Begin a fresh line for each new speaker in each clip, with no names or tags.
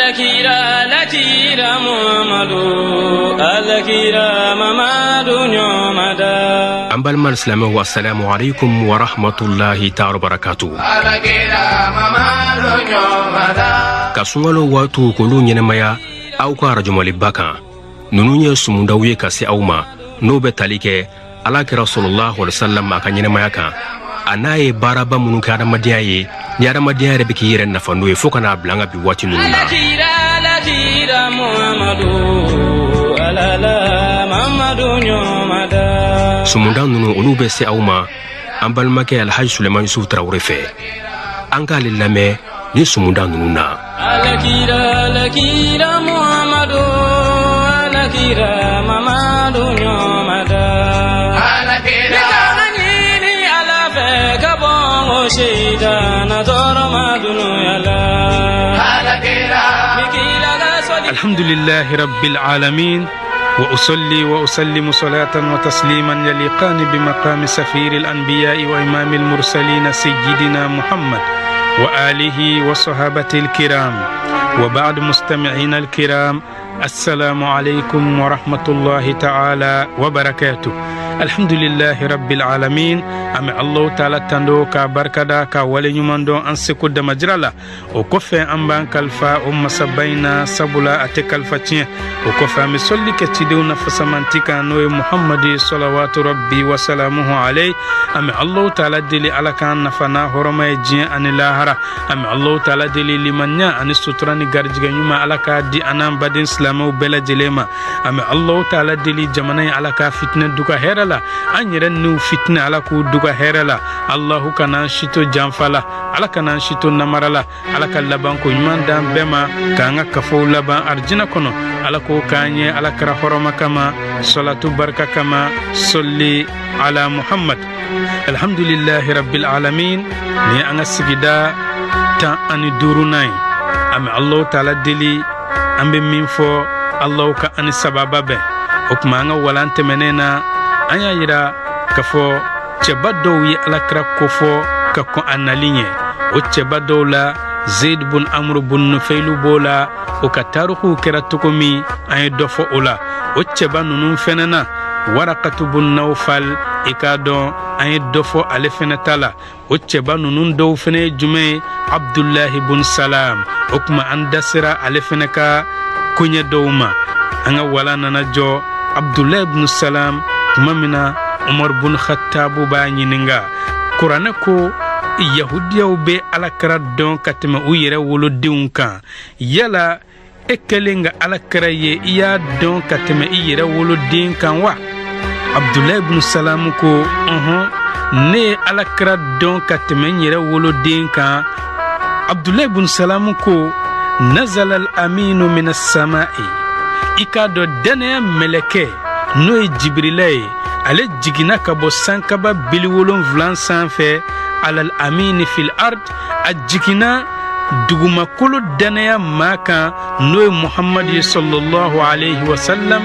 Alakira alakira Muhammadu alakira Mamadu ɲɔmada.
An balima silamɛw, assalamu alaikum wa rahmatullahi ta'ala wa barakatuh.
Alakira Mamadu ɲɔmada.
Ka sunkalo waatiw k'olu ɲɛnamaya aw ka arajomaliba kan, ninnu ye sumundaw ye ka se aw ma, n'o bɛ tali kɛ Alakira sallallahu alaihi wasallam a ka ɲɛnamaya kan, a n'a ye baaraba minnu kɛ adamadenya ye, ni adamadenya yɛrɛ bɛ k'i yɛrɛ nafa n'o ye fo ka n'a bila an ka bi waati ninnu na.
Alakira alakira Muhammadu alala Mamadu ɲɔmada.
Sumunda ninnu, olu bɛ se aw ma an balimakɛ Alhaji Suleiman Yusuf Tarawele fɛ. An k'ale lamɛn ni sumunda ninnu na.
Alakira alakira Muhammadu alakira Mamadu ɲɔmada. Alakira kana ɲini Ala fɛ ka bɔ o seidana tɔɔrɔ ma dunuya la. Alakira Mikila ka sɔli.
الحمد لله رب العالمين، وأصلي وأسلم صلاة وتسليما يليقان بمقام سفير الأنبياء وإمام المرسلين سيدنا محمد وآله وصحابته الكرام، وبعد. مستمعينا الكرام، السلام عليكم ورحمة الله تعالى وبركاته. الحمد لله رب العالمين. An bɛ Allahu Taala tando ka barikada ka waleɲuman dɔn an seko damajira la. O kɔfɛ, an b'an kalifa o masaba in na, sabula a tɛ kalifa tiɲɛ. O kɔfɛ, an bɛ sɔli kɛ cidenw na fasamanti kan, n'o ye Muhamadu salawatu rabbi wasalamuhu alayhi. An bɛ Allahu Taala deli, Ala k'an nafa n'a hɔrɔma ye diɲɛ ani lahara. An bɛ Allahu Taala deli, limaniya ani sutura ni garijɛgɛ ɲuman, Ala k'a di an n'an baden silamɛw bɛɛ lajɛlen ma. An bɛ Allahu Taala deli, jamana in, Ala k'a fitinɛ duga hɛrɛ la, an yɛrɛ n'u fitinɛ, Ala k'u duga hɛrɛ la. Allahu kana an si to janfa la, Ala kana an si to namara la. Ala ka labanko ɲuman d'an bɛɛ ma, k'an ka kafow laban arijinɛ kɔnɔ. Ala k'o k'an ye Ala kɛra hɔrɔma kama, salatu barika kama, sɔli ala Muhammad. Alhamdulillahi rabbil alamin. Ni an ka sigida 15nan ye, an bɛ Allahu Taala deli, an bɛ min fɔ, Allahu ka ani sababa bɛn. O tuma, an ka walan tɛmɛnen na, an y'a yira k'a fɔ cɛba dɔw ye Alakira kofɔ ka kɔn a nali ɲɛ. O cɛba dɔw la, Zeid bun Amuru bun Nufeilu b'o la. O ka tarikuw kɛra cogo min, an ye dɔ fɔ o la. O cɛba ninnu fɛnɛ na, Warakatu bun Nawfal, i k'a dɔn an ye dɔ fɔ ale fɛnɛ ta la. O cɛba ninnu dɔw fɛnɛ ye jumɛn ye? Abdulahi bun Salam. O tuma, an da sera ale fɛnɛ ka koɲɛ dɔw ma. An ka wala nana jɔ Abdulahi bun Salam tuma min na, Umar bun Khattabu b'a ɲininka: Kuranɛ ko yahudiyaw bɛ Alakira dɔn ka tɛmɛ u yɛrɛ wolodenw kan, yala e kɛlen ka Alakira ye, i y'a dɔn ka tɛmɛ i yɛrɛ woloden kan wa? Abdulayi bun Salamu ko: ɔhɔn, ne ye Alakira dɔn ka tɛmɛ n yɛrɛ woloden kan. Abdulayi bun Salamu ko: nazala al aminu min as-sama'i, i k'a dɔn dannaya mɛlɛkɛ, n'o ye Jibirila ye, ale jiginna ka bɔ sankaba 70 sanfɛ, alal amini fil ard, a jiginna dugumakolo dannaya maa kan, n'o ye Muhamadu ye sallallahu alaihi wasallam,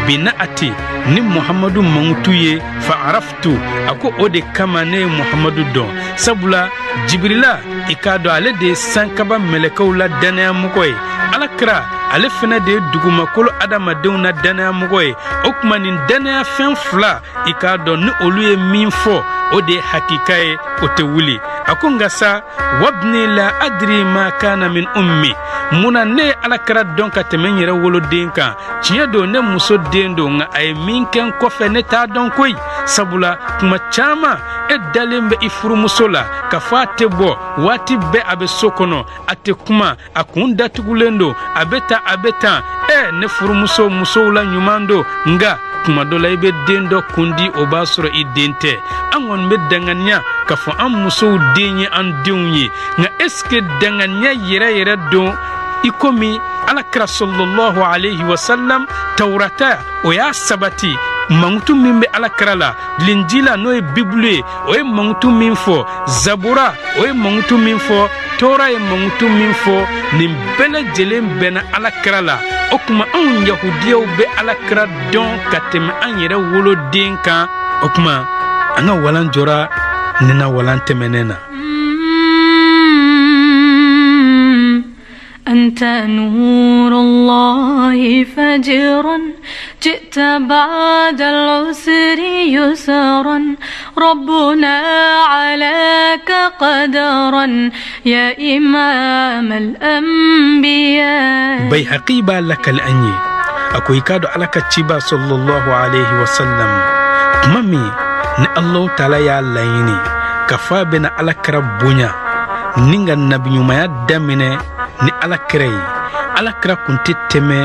binaati ni Muhamadu mankutu ye, fa araftu. A ko o de kama ne ye Muhamadu dɔn, sabula Jibirila, i k'a dɔn ale de ye sankaba mɛlɛkɛw la dannayamɔgɔ ye, Alakira ale fɛnɛ de ye dugumakolo adamadenw na dannayamɔgɔ ye. O tuma, nin dannayafɛn fila, i k'a dɔn ni olu ye min fɔ, o de ye hakika ye, o tɛ wuli. A ko: nka sa, wabni la adri ma kana min ummi. Munna ne ye Alakira dɔn ka tɛmɛ n yɛrɛ woloden kan? Tiɲɛ don, ne muso den don, nka a ye min kɛ n kɔfɛ, ne t'a dɔn koyi. Sabula tuma caman e dalen bɛ i furumuso la k'a fɔ a tɛ bɔ, waati bɛɛ a bɛ so kɔnɔ, a tɛ kuma, a kun datugulen don, a bɛ tan, a bɛ tan, ɛ ne furumuso musow la ɲuman don. Nka tuma dɔ la, i bɛ den dɔ kun di, o b'a sɔrɔ i den tɛ. An kɔni bɛ danganiya k'a fɔ an musow den ye an denw ye, nka est ce que danganiya yɛrɛ yɛrɛ don? I komi Alakira sallallahu alaihi wasallam, Tawurata o y'a sabati mankutu min bɛ Alakira la, Linjila, n'o ye Bibulu ye, o ye mankutu min fɔ, Zabura o ye mankutu min fɔ, Tɔɔrɔ ye mankutu min fɔ, nin bɛɛ lajɛlen bɛnna Alakira la. O tuma, anw yahudiyaw bɛ Alakira dɔn ka tɛmɛ an yɛrɛ woloden kan. O tuma, an ka walan jɔra nin na walan tɛmɛnen na.
أنت أنت نور الله فجرا جئت بعد العسر يسرا ربنا علاك قدرا يا إمام الأنبياء.
Bayhaqi b'a lakali an ye, a ko i k'a dɔn Ala ka ciba sallallahu alaihi wasallam, tuma min ni Allahu taala y'a laɲini k'a fɔ a bɛna Ala kira bonya ni ka nabiɲumanya daminɛ ni Ala kira ye, Ala kira kun tɛ tɛmɛ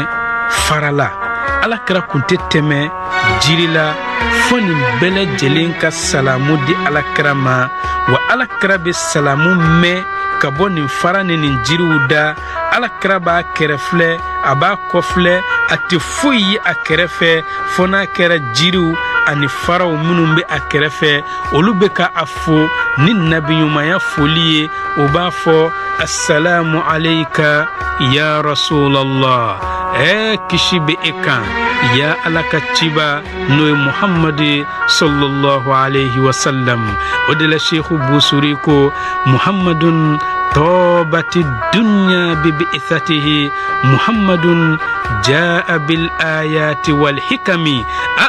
fara la, Ala kira kun tɛ tɛmɛ jiri la, fo nin bɛɛ lajɛlen ka salamu di Ala kira ma. Wa Ala kira bɛ salamu mɛn ka bɔ nin fara ni nin jiriw da. Ala kira b'a kɛrɛfilɛ, a b'a kɔfilɛ, a tɛ foyi ye a kɛrɛfɛ fo n'a kɛra jiriw ani faraw minnu bɛ a kɛrɛfɛ, olu bɛ ka a fo ni nabiɲumanya foli ye. U b'a fɔ assalamu alayka ya rasulallah, kisi bɛ e kan ya Ala ka ciba, n'o ye Muhammadu sallallahu alayhi wa sallam. O de la Seku Busuri ko Muhammadun طابت الدنيا ببعثته محمد جاء بالآيات والحكم.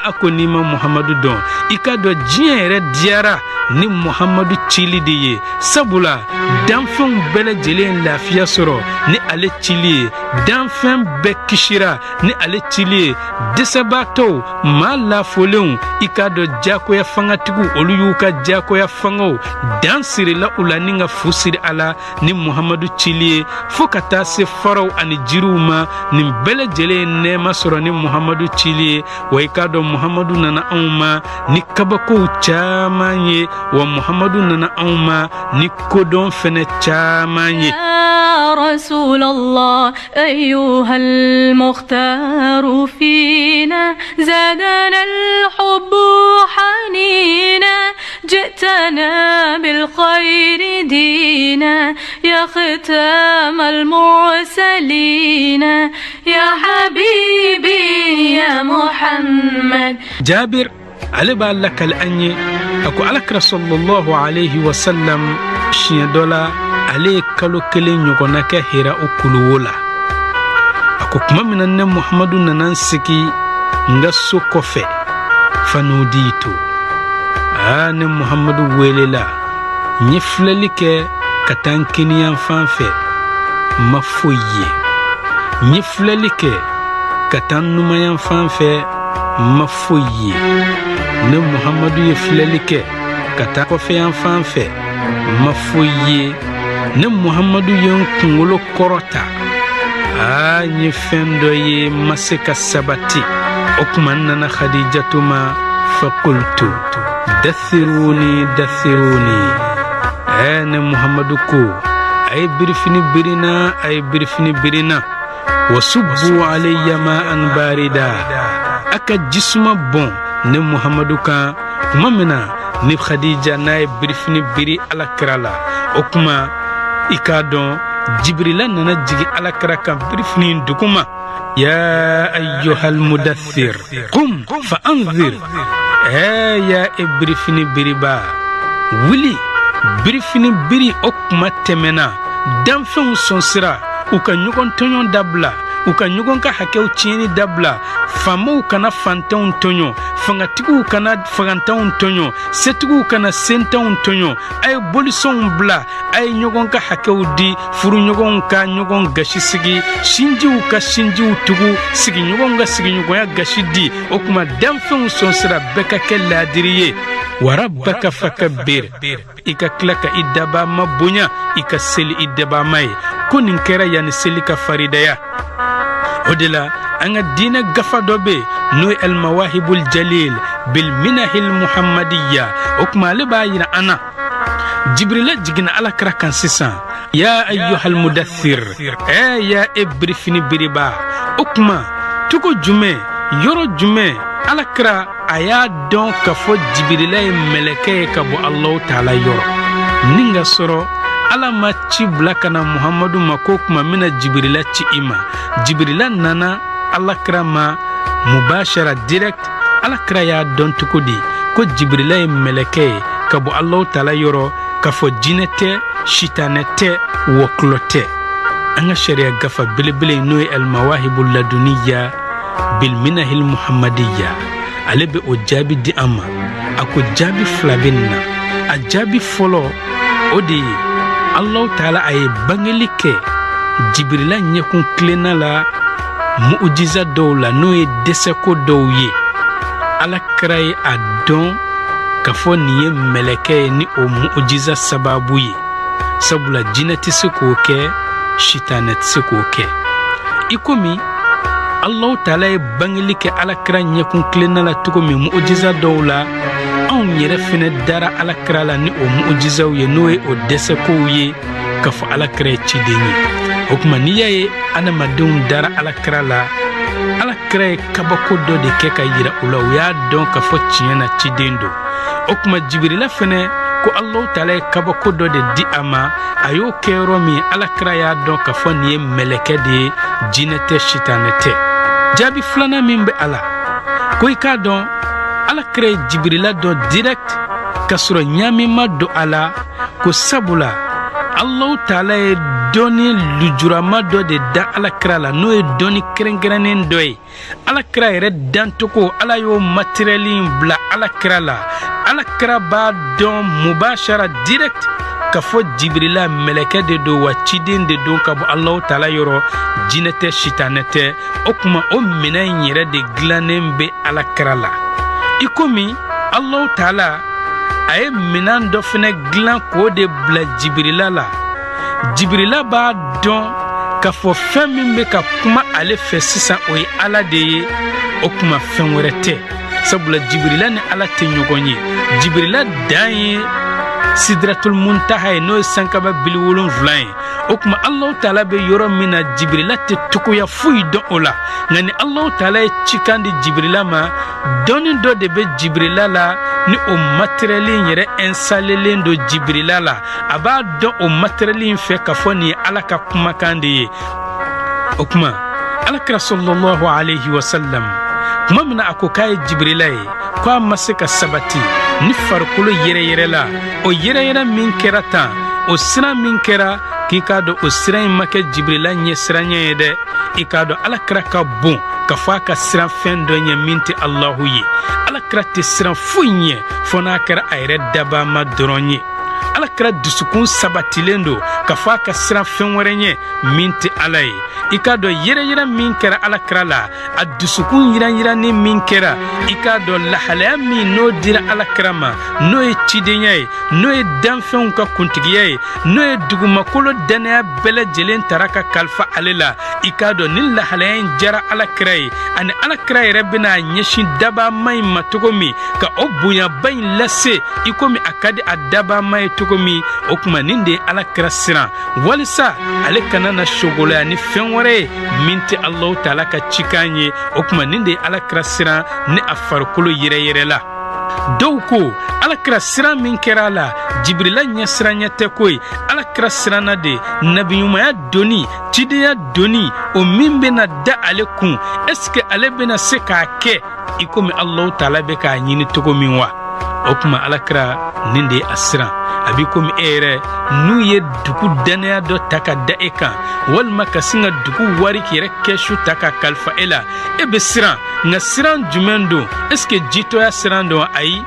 A ko n'i ma Muhammadu dɔn, i k'a dɔn diɲɛ yɛrɛ diyara ni Muhammadu cili de ye, sabula danfɛnw bɛɛ lajɛlen lafiya sɔrɔ ni ale cili ye, danfɛn bɛɛ kisira ni ale cili ye, dɛsɛbaatɔw, maa lafolenw, i k'a dɔn diyagoya fangatigiw, olu y'u ka diyagoya fangaw dan sirila u la ni ka fu siri a la ni Muhammadu cili ye, fo ka taa se faraw ani jiriw ma. Nin bɛɛ lajɛlen ye nɛɛma sɔrɔ ni Muhammadu cili ye. Wa i k'a dɔn Muhammadu nana anw ma ni kabakow caman ye, wa Muhammadu nana anw ma ni kodɔn fɛnɛ caman ye.
يا رسول الله أيها المختار فينا زادنا الحب حنينا جئتنا بالخير دينا يا ختام المرسلين يا حبيبي يا محمد.
Jabir ale b'a lakali an ye, a ko Alakira sallallahu alayhi wa sallam siɲɛ dɔ la, ale ye kalo kelen ɲɔgɔnna kɛ Hira o kuluwo la. A ko tuma min na ne Muhammadu nana n sigi n ka so kɔfɛ, fanuditu, aa ne Muhammadu welela, n ye filɛli kɛ ka taa n kiniyan fan fɛ, n ma foyi ye. N ye filɛli kɛ ka taa n numanyan fan fɛ, n ma foyi ye. Ne Muhammadu ye filɛli kɛ ka taa kɔfɛyan fan fɛ, n ma foyi ye. Ne Muhammadu ye n kunkolo kɔrɔta, aa n ye fɛn dɔ ye n ma se ka sabati. O tuma n nana Khadijatu ma, faqultu dathiruni dathiruni. Ne Muhammadu ko a ye birifini birina, a ye birifini birina, wasubbu alayya ma'an barida, a ka jisuma bɔn ne Muhammadu kan. Tuma min na ni Khadija n'a ye birifini biri Alakira la, o tuma i k'a dɔn Jibrila nana jigin Alakira kan birifini duguma. Ya ayyuhal mudaththir qum fa anzir, ya e birifini biriba, wuli. Birifini biri o kuma tɛmɛna, danfɛnw sɔnsira u ka ɲɔgɔn tɔɲɔ dabila, u ka ɲɔgɔn ka hakɛw tiɲɛni dabila, faamaw kana fantanw tɔɲɔ, fangatigiw kana fantanw tɔɲɔ, setigiw kana sentanw tɔɲɔ, a ye bolisɔnw bila, a ye ɲɔgɔn ka hakɛw di, furuɲɔgɔnw ka ɲɔgɔn gasi sigi, sinjiw ka sinjiw tugu, sigiɲɔgɔnw ka sigiɲɔgɔnya gasi di. O tuma danfɛnw sɔnsira bɛɛ ka kɛ laadiri ye. Warabbaka fakabbir, i ka tila ka i dabaa ma bonya, i ka seli i dabaa ma ye. Ko nin kɛra yanni seli ka faridaya. O de la an ka diinɛ gafa dɔ bɛ yen n'o ye almawahibul jalil bil minahil muhammadiya. O tuma ale b'a yira an na Jibrila jiginna Alakira kan sisan, ya ayyuhal mudaththir, ya e birifini biriba. O tuma cogo jumɛn, yɔrɔ jumɛn Alakira a y'a dɔn k'a fɔ Jibirila ye mɛlɛkɛ ye ka bɔ Alahu taala yɔrɔ, ni ka sɔrɔ Ala ma ci bila ka na Muhammadu ma ko tuma min na Jibirila ci i ma. Jibirila nana Alakira ma mubashara direct. Alakira y'a dɔn cogo di ko Jibirila ye mɛlɛkɛ ye ka bɔ Alahu taala yɔrɔ, k'a fɔ jinɛ tɛ, sitanɛ tɛ, wɔkulɔ tɛ? An ka sariya gafa belebele n'o ye Almawahibu Laduniya Bilminahil Muhammadiya, ale bɛ o jaabi di an ma. A ko jaabi fila bɛ nin na. A jaabi fɔlɔ, o de ye Alahu Taala a ye bangeli kɛ Jibirila ɲɛkun tilenna la mujiza dɔw la, n'o ye dɛsɛko dɔw ye. Ala kira ye a dɔn k'a fɔ nin ye mɛlɛkɛ ye ni o mujiza sababu ye, sabula jinɛ tɛ se k'o kɛ, sitanɛ tɛ se k'o kɛ. I komi Alahu Taala ye bangeli kɛ Ala kira ɲɛkun tilenna la cogo min mujiza dɔw la, anw yɛrɛ fɛnɛ dara Ala kira la ni o mujizaw ye, n'o ye o dɛsɛkow ye k'a fɔ Ala kira ye ciden ye. O tuma n'i y'a ye adamadenw dara Ala kira la, Ala kira ye kabako dɔ de kɛ ka yira u la, u y'a dɔn k'a fɔ tiɲɛ na ciden don. O tuma Jibirila fɛnɛ ko Alahu Taala ye kabako dɔ de di a ma, a y'o kɛ yɔrɔ min, Ala kira y'a dɔn k'a fɔ nin ye mɛlɛkɛ de ye, jinɛ tɛ, sitanɛ tɛ. Jaabi filanan min bɛ a la, ko i k'a dɔn Ala kira ye Jibirila dɔn direct k'a sɔrɔ ɲaami ma don a la, ko sabula Alahu Taala ye dɔnni lujurama dɔ de da Ala kira la, n'o ye dɔnni kɛrɛnkɛrɛnnen dɔ ye. Ala kira yɛrɛ dancogo, Ala y'o matériel in bila Ala kira la. Ala kira b'a dɔn mubashara direct k'a fɔ Jibirila mɛlɛkɛ de don, wa ciden de don ka bɔ Alahu Taala yɔrɔ, jinɛ tɛ, sitanɛ tɛ. O tuma o minɛn in yɛrɛ de dilannen bɛ Ala kira la. I komi Alahu Taala a ye minɛn dɔ fɛnɛ dilan k'o de bila Jibirila la, Jibirila b'a dɔn k'a fɔ fɛn min bɛ ka kuma ale fɛ sisan, o ye Ala de ye. O tuma fɛn wɛrɛ tɛ, sabula Jibirila ni Ala tɛ ɲɔgɔn ye. Jibirila dan ye Sidratul Muntaha ye, n'o ye sankaba 70 ye. O tuma Alahu Taala bɛ yɔrɔ min na, Jibirila tɛ togoya foyi dɔn o la. Nka ni Alahu Taala ye cikan di Jibirila ma, dɔnni dɔ de bɛ Jibirila la, ni o matériel in yɛrɛ installelen don Jibirila la, a b'a dɔn o matériel in fɛ k'a fɔ nin ye Ala ka kumakan de ye. O tuma Ala kira sallallahu alayhi wa sallam, tuma min na a ko k'a ye Jibirila ye, ko a ma se ka sabati ni farikolo yɛrɛyɛrɛ la, o yɛrɛyɛrɛ min kɛra tan, o siran min kɛra, k'i k'a dɔn o siran in ma kɛ Jibirila ɲɛ siranɲɛ ye dɛ. I k'a dɔn Ala kira ka bon k'a fɔ a ka siran fɛn dɔ ɲɛ min tɛ Alahu ye. Ala kira tɛ siran foyi ɲɛ fɔ n'a kɛra a yɛrɛ dabama dɔrɔn ye. Ala kira dusukun sabatilen don k'a fɔ a ka siran fɛn wɛrɛ ɲɛ min tɛ Ala ye. I k'a dɔn yɛrɛyɛrɛ min kɛra Ala kira la, a dusukun yiranyiranni min kɛra, i k'a dɔn lahalaya min n'o dira Ala kira ma, n'o ye cidenya ye, n'o ye danfɛnw ka kuntigiya ye, n'o ye dugumakolo dannaya bɛɛ lajɛlen tara ka kalifa ale la, i k'a dɔn ni lahalaya in jara Ala kira ye, ani Ala kira yɛrɛ bɛna a ɲɛsin dabama in ma cogo min, ka o bonyaba in lase i komi a ka di a dabama ye cogo min. O tuma nin de ye Ala kira siran, walisa ale kana na sogoloya ni fɛn wɛrɛ ye min tɛ Alahu Taala ka cikan ye. O tuma nin de ye Ala kira siran ni a farikolo yɛrɛyɛrɛ la. Dɔw ko Ala kira siran min kɛra a la, Jibirila ɲɛ siranɲɛ tɛ ko ye. Ala kira siranna de nabiɲumanya doni, cidenya doni, o min bɛna da ale kun, est ce que ale bɛna se k'a kɛ i komi Alahu Taala bɛ k'a ɲini cogo min wa? O tuma Ala kira nin de ye a siran. A b'i komi e yɛrɛ n'u ye dugu dannaya dɔ ta ka da e kan, walima ka sin ka dugu wari k'i yɛrɛ kɛsu ta ka kalifa e la, e bɛ siran. Nka siran jumɛn don? Est ce que jitɔya siran don? Ayi,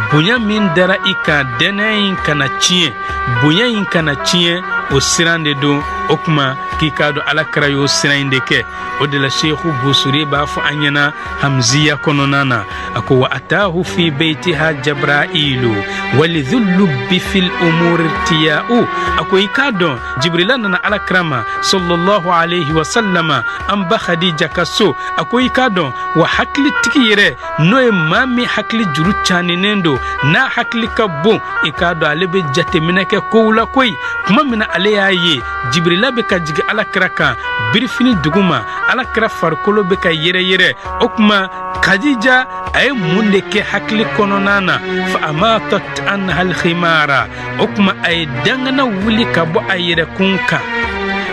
bonya min dara i kan, dannaya in kana tiɲɛ, bonya in kana tiɲɛ, o siran de don. O tuma k'i k'a dɔn Ala kira y'o siran in de kɛ. O de la Seku Busuri b'a fɔ an ɲɛna Hamziya kɔnɔna na, a ko wa atahu fi beytiha Jabrailu walidhulubbi fil umuri tiya'u. A ko i k'a dɔn Jibrila nana Ala kira ma sallallahu alayhi wa sallama an ba Khadija ka so. A ko i k'a dɔn wa hakilitigi yɛrɛ, n'o ye maa min hakili juru caninen don, n'a hakili ka bon, i k'a dɔn ale bɛ jateminɛ kɛ kow la koyi. Tuma min na ale y'a ye Jibrila bɛ ka jigin Ala kira kan birifini duguma, Ala kira farikolo bɛ ka yɛrɛyɛrɛ, o tuma Khadija a ye mun de kɛ hakili kɔnɔna na? Fa amatat anha alkhimara. O tuma a ye dangana wuli ka bɔ a yɛrɛkun kan,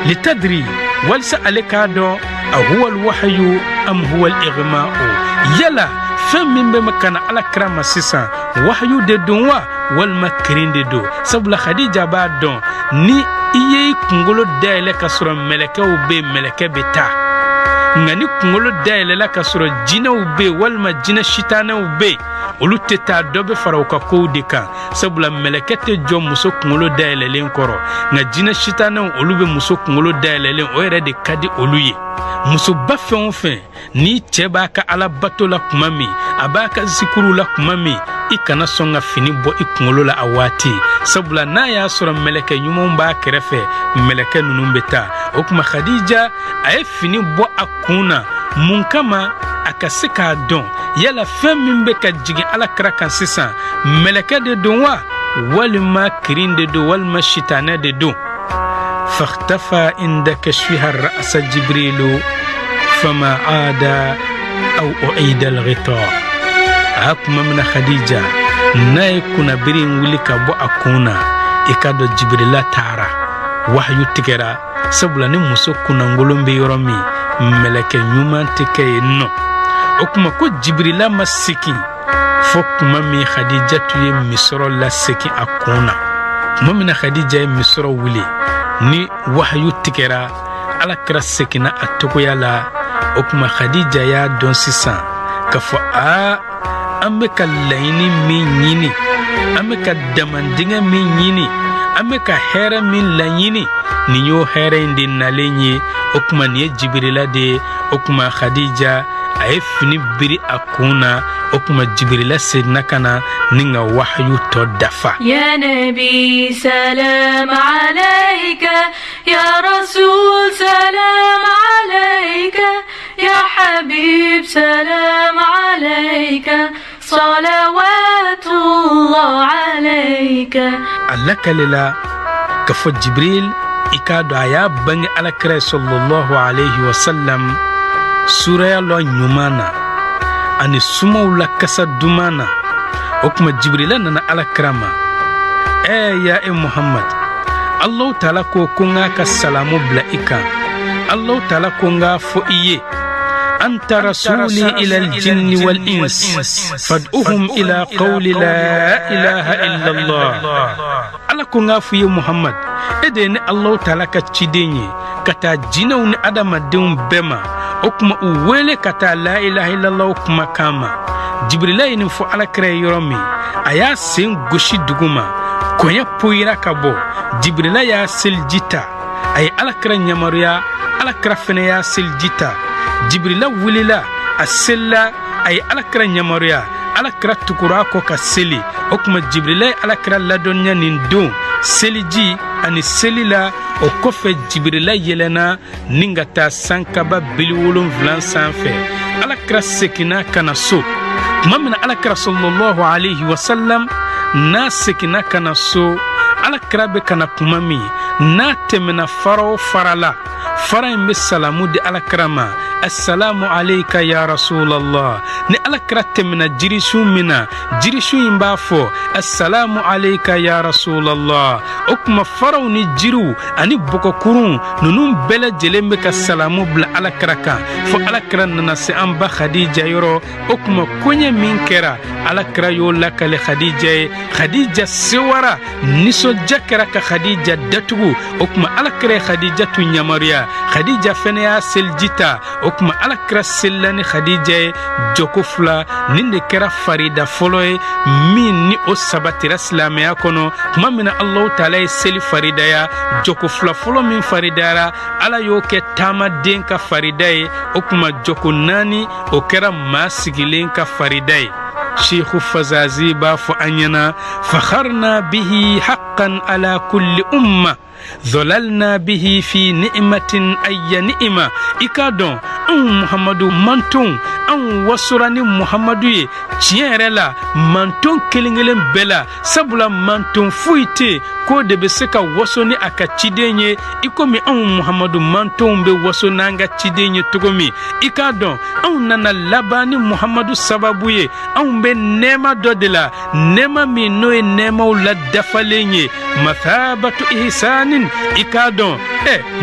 litadri, walisa ale k'a dɔn a huwa alwahyu am huwa alighma'u, yala fɛn min bɛ ka na Ala kira ma sisan, wahayu de don wa, walima kirin de don? Sabula Khadija b'a dɔn ni I ye i kunkolo dayɛlɛ ka sɔrɔ mɛlɛkɛw bɛ, mɛlɛkɛ bɛ taa. Nka ni kunkolo dayɛlɛla ka sɔrɔ jinɛw bɛ walima jinɛ sitanɛw bɛ, olu tɛ taa, dɔ bɛ fara u ka kow de kan, sabula mɛlɛkɛ tɛ jɔ muso kunkolo dayɛlɛlen kɔrɔ. Nka jinɛ sitanɛw, olu bɛ muso kunkolo dayɛlɛlen, o yɛrɛ de ka di olu ye. Musoba fɛn o fɛn, n'i cɛ b'a ka Ala bato la kuma min, a b'a ka zikuruw la kuma min, i kana sɔn ka fini bɔ i kunkolo la a waati, sabula n'a y'a sɔrɔ mɛlɛkɛ ɲumanw b'a kɛrɛfɛ, mɛlɛkɛ ninnu bɛ taa. O tuma Khadija, a ye fini bɔ a kun na mun kama? A ka se k'a dɔn yala fɛn min bɛ ka jigin Ala kira kan sisan, mɛlɛkɛ de don wa, walima kirin de don, walima sitanɛ de don. فاختفى عند كشفها الرأس جبريل فما عاد أو أعيد الغطاء. A kuma min na Khadija n'a ye kunnabiri in wuli ka bɔ a kun na, i k'a dɔn Jibirila taara, wahayu tigɛra, sabula ni muso kunnangolon bɛ yɔrɔ min, mɛlɛkɛ ɲuman tɛ kɛ yen nɔ. O tuma ko Jibirila ma segin fo kuma min Khadijatu ye misɔrɔ lasegin a kun na. Tuma min na Khadija ye misɔrɔ wuli ni wahayu tigɛra, Ala kira seginna a togoya la. O tuma Khadija y'a dɔn sisan k'a fɔ aa, an bɛ ka laɲini min ɲini, an bɛ ka damandingɛ min ɲini, an bɛ ka hɛrɛ min laɲini, nin y'o hɛrɛ in de nalen ye. O tuma nin ye Jibirila de ye. O tuma Khadija, a ye fini biri a kun na. O tuma Jibirila seginna ka na ni ka wahayu tɔ dafa.
يا نبي سلام عليك، يا رسول سلام عليك، يا حبيب سلام عليك، صلوات الله عليك.
A lakalila k'a fɔ Jibril, i k'a dɔn a y'a bange Alakira sallallahu alayhi wa sallam suraya lɔ ɲuman na ani sumaw la kasa duman na. O tuma Jibrila nana Alakira ma: Ɛɛ, ya e Muhammad, Allahu Taala ko ko n k'a ka salamu bila i kan. Allahu Taala ko n k'a fɔ i ye: أنت رسولي إلى الجن والإنس فادعهم إلى قول لا إله إلا الله. Ala ko n k'a f'i ye Muhammad, e de ye ne Allahu Taala ka ciden ye ka taa jinɛw ni adamadenw bɛɛ ma. O tuma u wele ka taa la ilaha illallah kumakan ma. Jibirila ye nin fɔ Alakira ye yɔrɔ min, a y'a sen gosi dugu ma, kɔɲɛ poyira ka bɔ. Jibirila y'a seliji ta, a ye Alakira yamaruya, Alakira fɛnɛ y'a seliji ta. Jibirila wulila, a selila, a ye Alakira yamaruya, Alakira tugura kɔ ka seli. O tuma Jibirila ye Alakira ladɔnniya nin don seliji ani seli la. O kɔfɛ Jibirila yɛlɛnna ni ka taa sankaba 70 sanfɛ. Alakira seginna ka na so. Tuma min na Alakira sallallahu alayhi wa sallam n'a seginna ka na so, Alakira bɛ ka na kuma min n'a tɛmɛna fara o fara la, fara in bɛ salamu di Alakira ma: assalamu alayka ya rasulallah. Ni Alakira tɛmɛna jirisun min na, jirisun in b'a fɔ: assalamu alayka ya rasulallah. O tuma faraw ni jiriw ani bɔgɔkurun ninnu bɛɛ lajɛlen bɛ ka salamu bila Alakira kan, fo Alakira nana se an ba Khadija yɔrɔ. O tuma koɲɛ min kɛra, Alakira y'o lakale Khadija ye. Khadija sewara, nisɔndiya kɛra ka Khadija datugu. O tuma Alakira ye Khadija tun yamaruya, Khadija fɛnɛ y'a seliji ta. O tuma Alakira selila ni Khadija ye jɔko fila. Nin de kɛra farida fɔlɔ ye min ni o sabatira silamɛya kɔnɔ. Tuma min na Alahu Taala ye seli faridaya, jɔko fila fɔlɔ min faridayara, Ala y'o kɛ taamaden ka farida ye. O tuma jɔko naani, o kɛra maa sigilen ka farida ye. Sheikhu Fazazi b'a fɔ an ɲɛna: fakharna bihi haqqan ala kulli umma ظللنا به في نعمة أي نعمة. I k'a dɔn anw Muhamadu mantonw, anw wasora ni Muhamadu ye tiɲɛ yɛrɛ la manton kelen kelen bɛɛ la, sabula manton foyi tɛ k'o de bɛ se ka waso ni a ka ciden ye i komi anw Muhamadu mantonw bɛ waso n'an ka ciden ye cogo min. I k'a dɔn anw nana laban ni Muhamadu sababu ye. Anw bɛ nɛɛma dɔ de la, nɛɛma min n'o ye nɛɛmaw la dafalen ye, mathabatu ihsanin. I k'a dɔn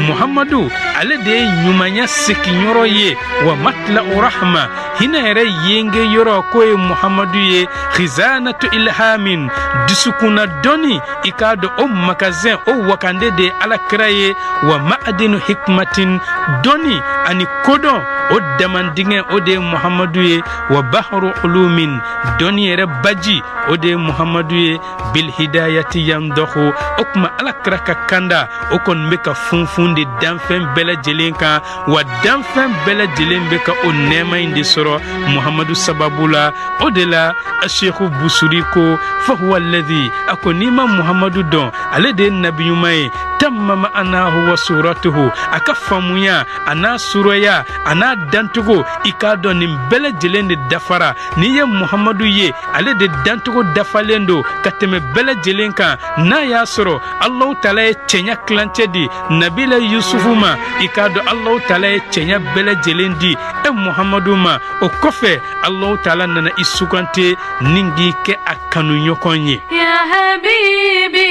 Muhamadu, ale de ye ɲumanya seginyɔrɔ ye, wa matla'u rahma. Hinɛ yɛrɛ yenge yɔrɔ k'o ye Muhamadu ye. Khizanatu ilhamin, dusukunna dɔnni, i k'a dɔn o magasin, o wakande de ye Ala kira ye. Wa ma'adinu hikmatin, dɔnni ani kodɔn o damandingɛ, o de ye Muhamadu ye. Wa bahru ulumin, dɔnni yɛrɛ baji, o de ye Muhamadu ye. Bil hidayati yandahu, o tuma Ala kira ka kanda o kɔni bɛ ka funfun de danfɛn bɛɛ lajɛlen kan, wa danfɛn bɛɛ lajɛlen bɛ ka o nɛɛma in de sɔrɔ Muhamadu sababu la. O de la Seku Busuri ko fahuwa alladhi, a ko n'i ma Muhamadu dɔn, ale de ye nabi ɲuman ye. Tamma ma'anahu wa suratuhu, a ka faamuya a n'a suraya a n'a dancogo, i k'a dɔn nin bɛɛ lajɛlen de dafara. N'i ye Muhamadu ye, ale de dancogo dafalen don ka tɛmɛ bɛɛ lajɛlen kan. N'a y'a sɔrɔ Alahu Taala ye cɛɲa tilancɛ di Nabila Yusufu ma, i k'a dɔn Alahu Taala ye cɛɲa bɛɛ lajɛlen di e Muhamadu ma. O kɔfɛ Alahu Taala nana i sugante ni k'i kɛ a kanu ɲɔgɔn ye.
Ya habibi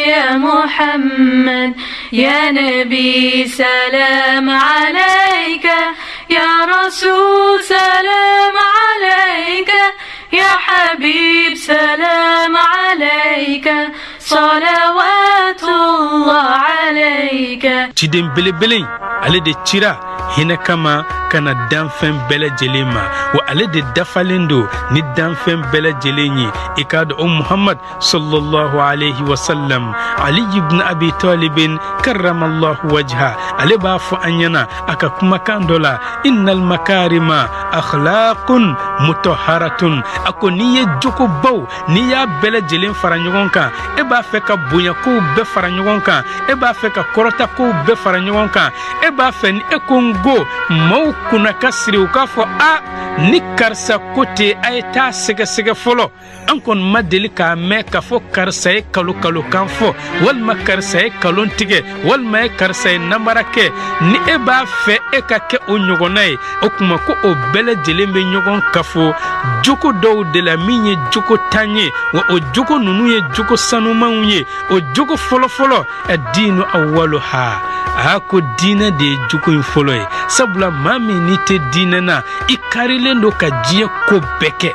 ya Muhammad ya nabi salam alayka ya rasul salam alayka ya habib salam alayka salawatullah alayka.
Ciden belebele ale de cira hinɛ kama ka na danfɛn bɛɛ lajɛlen ma, wa ale de dafalen don ni danfɛn bɛɛ lajɛlen ye. I k'a dɔn o Muhammad sallallahu alaihi wasallam, Ali ibn Abi Talibin karramallahu wajha, ale b'a fɔ an ɲɛna a ka kumakan dɔ la, innal makarima akhlaqun mutahharatun. A ko n'i ye jogobaw, n'i y'a bɛɛ lajɛlen fara ɲɔgɔn kan, e b'a fɛ ka bonyakow bɛɛ fara ɲɔgɔn kan, e b'a fɛ ka kɔrɔtakow bɛɛ fara ɲɔgɔn kan, e b'a fɛ ni e ko n ko maaw kunna ka siri u k'a fɔ a ni karisa ko tɛ, a ye taa sɛgɛsɛgɛ fɔlɔ. An kɔni ma deli k'a mɛn k'a fɔ karisa ye kalo kalokan fɔ, walima karisa ye kalon tigɛ, walima ye karisa ye namara kɛ. Ni e b'a fɛ e ka kɛ o ɲɔgɔnna ye, o tuma ko o bɛɛ lajɛlen bɛ ɲɔgɔn kafo jogo dɔw de la min ye jogo tan ye, wa o jogo ninnu ye jogo sanumanw ye. O jogo fɔlɔfɔlɔ, diinu awwaluha, a ko diinɛ de ye jogo in fɔlɔ ye. Sabula maa min n'i tɛ diinɛ na, i karilen don ka diɲɛ ko bɛɛ kɛ.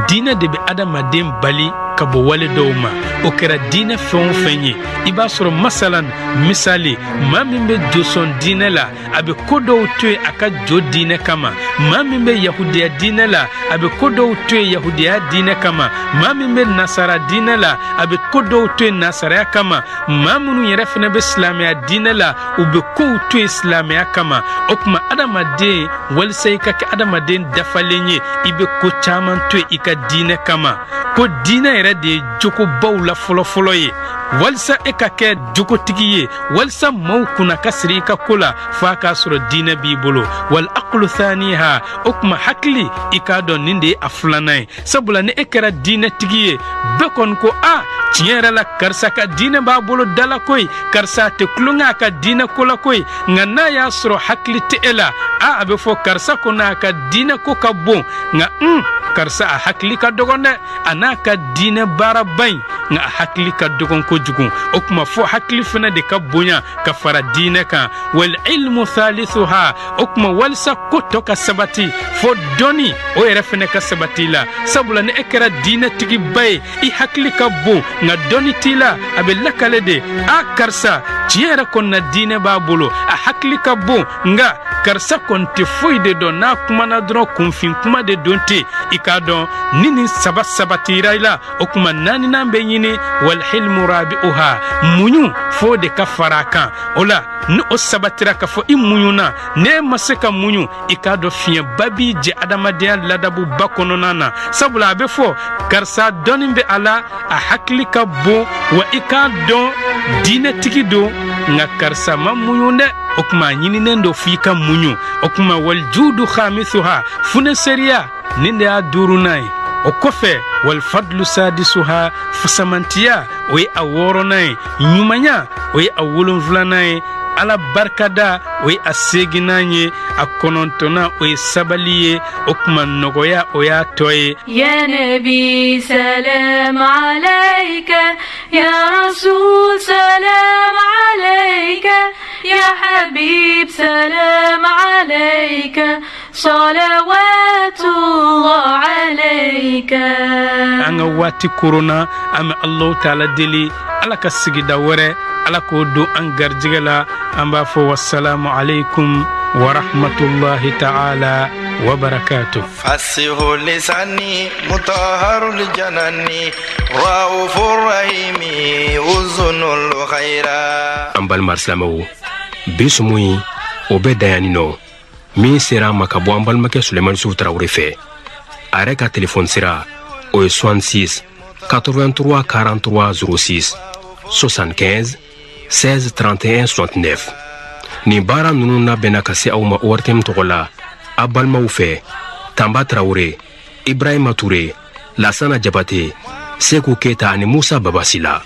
Diinɛ de bɛ adamaden bali ka bɔ wale dɔw ma. O kɛra diinɛ fɛn o fɛn ye, i b'a sɔrɔ masalan misali, maa min bɛ josɔn diinɛ la, a bɛ ko dɔw to yen a ka jo diinɛ kama. Maa min bɛ yahudiya diinɛ la, a bɛ ko dɔw to yen yahudiya diinɛ kama. Maa min bɛ nasara diinɛ la, a bɛ ko dɔw to yen nasaraya kama. Maa minnu yɛrɛ fana bɛ silamɛya diinɛ la, u bɛ kow to yen silamɛya kama. O tuma adamaden, walisa i ka kɛ adamaden dafalen ye, i bɛ ko caman to yen i ka diinɛ kama. Ko diinɛ yɛrɛ de ye jogobaw la fɔlɔfɔlɔ ye. Walisa e ka kɛ jogotigi ye, walisa maaw kunna ka siri i ka ko la, f'a k'a sɔrɔ diinɛ b'i bolo. Wal aqlu thaniha, o tuma hakili, i k'a dɔn nin de ye a filanan ye. Sabula ni e kɛra diinɛtigi ye, bɛɛ kɔni ko a tiɲɛ yɛrɛ la karisa ka diinɛ b'a bolo dala koyi, karisa tɛ tulonkɛ a ka diinɛ ko la koyi. Nka n'a y'a sɔrɔ hakili tɛ e la, a bɛ fɔ karisa ko n'a ka diinɛ ko ka bon, nka karisa a hakili ka dɔgɔn dɛ, a n'a ka diinɛ baaraba in, nka a hakili ka dɔgɔn kojugu. O tuma fɔ hakili fana de ka bonya ka fara diinɛ kan. Wal ilmu thalithuha, o tuma walisa ko tɔ ka sabati, fɔ dɔnni o yɛrɛ fana ka sabati la. Sabula ni e kɛra diinɛtigiba ye, i hakili ka bon nka dɔnni t'i la, a bɛ lakale de a karisa tiɲɛ yɛrɛ kɔni na diinɛ b'a bolo, a hakili ka bon, nka karisa kɔni tɛ foyi de dɔn, n'a kumana dɔrɔn kunfin kuma de don ten. I k'a dɔn ni nin saba sabatira i la, o tuma naaninan bɛ ɲini, walhilmu rabi'uha, muɲu f'o de ka fara a kan. O la ni o sabatira k'a fɔ i muɲuna, n'e ma se ka muɲu, i k'a dɔn fiɲɛba b'i jɛ adamadenya ladabuba kɔnɔna na. Sabula a bɛ fɔ karisa dɔnni bɛ a la, a hakili ka bon, wa i k'a dɔn diinɛtigi don, nka karisa ma muɲu dɛ. O tuma a ɲininen don f'i ka muɲu. O tuma waljudu khamisuha, funeseriya nin de y'a duurunan ye. O kɔfɛ walfadlu sadisuha, fusamantiya o ye a wɔɔrɔnan ye, ɲumanya o ye a wolonfilanan ye, Ala barikada o ye a seginnan ye, a kɔnɔntɔnnan o ye sabali ye, o tuma nɔgɔya o y'a tɔ ye.
Ya nabi salam alayka ya rasul salam alayka ya habib salam alayka. صلوات الله عليك.
An ka waati koronna, an bɛ Alahu Taala deli, Ala ka sigida wɛrɛ, Ala k'o don an garijɛgɛ la. An b'a fɔ wasalamu aleykum warahmatulahi ta'ala wabarakatuh.
فسه لساني مطهر الجنان رؤوف الرحيم أذن الخير.
An balima silamɛw, bi sumu in, o bɛ dan yanni nɔ. Min sera an ma ka bɔ an balimakɛ Sulemani Sufu Tarawele fɛ, a yɛrɛ ka telefɔni sira, o ye 66 83 43 06 75 16 31 69. Nin baara ninnu labɛnna ka se aw ma ORTM tɔgɔ la, a balimaw fɛ, Tanba Tarawele, Ibrahima Ture, Lasana Jabate, Seku Keta ani Musa Babasila.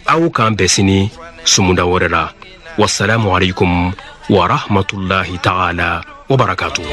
Aw k'an bɛn sini sumunda wɛrɛ la. Wasalamu alaikum wa rahmatullahi ta'ala wa barakatuh.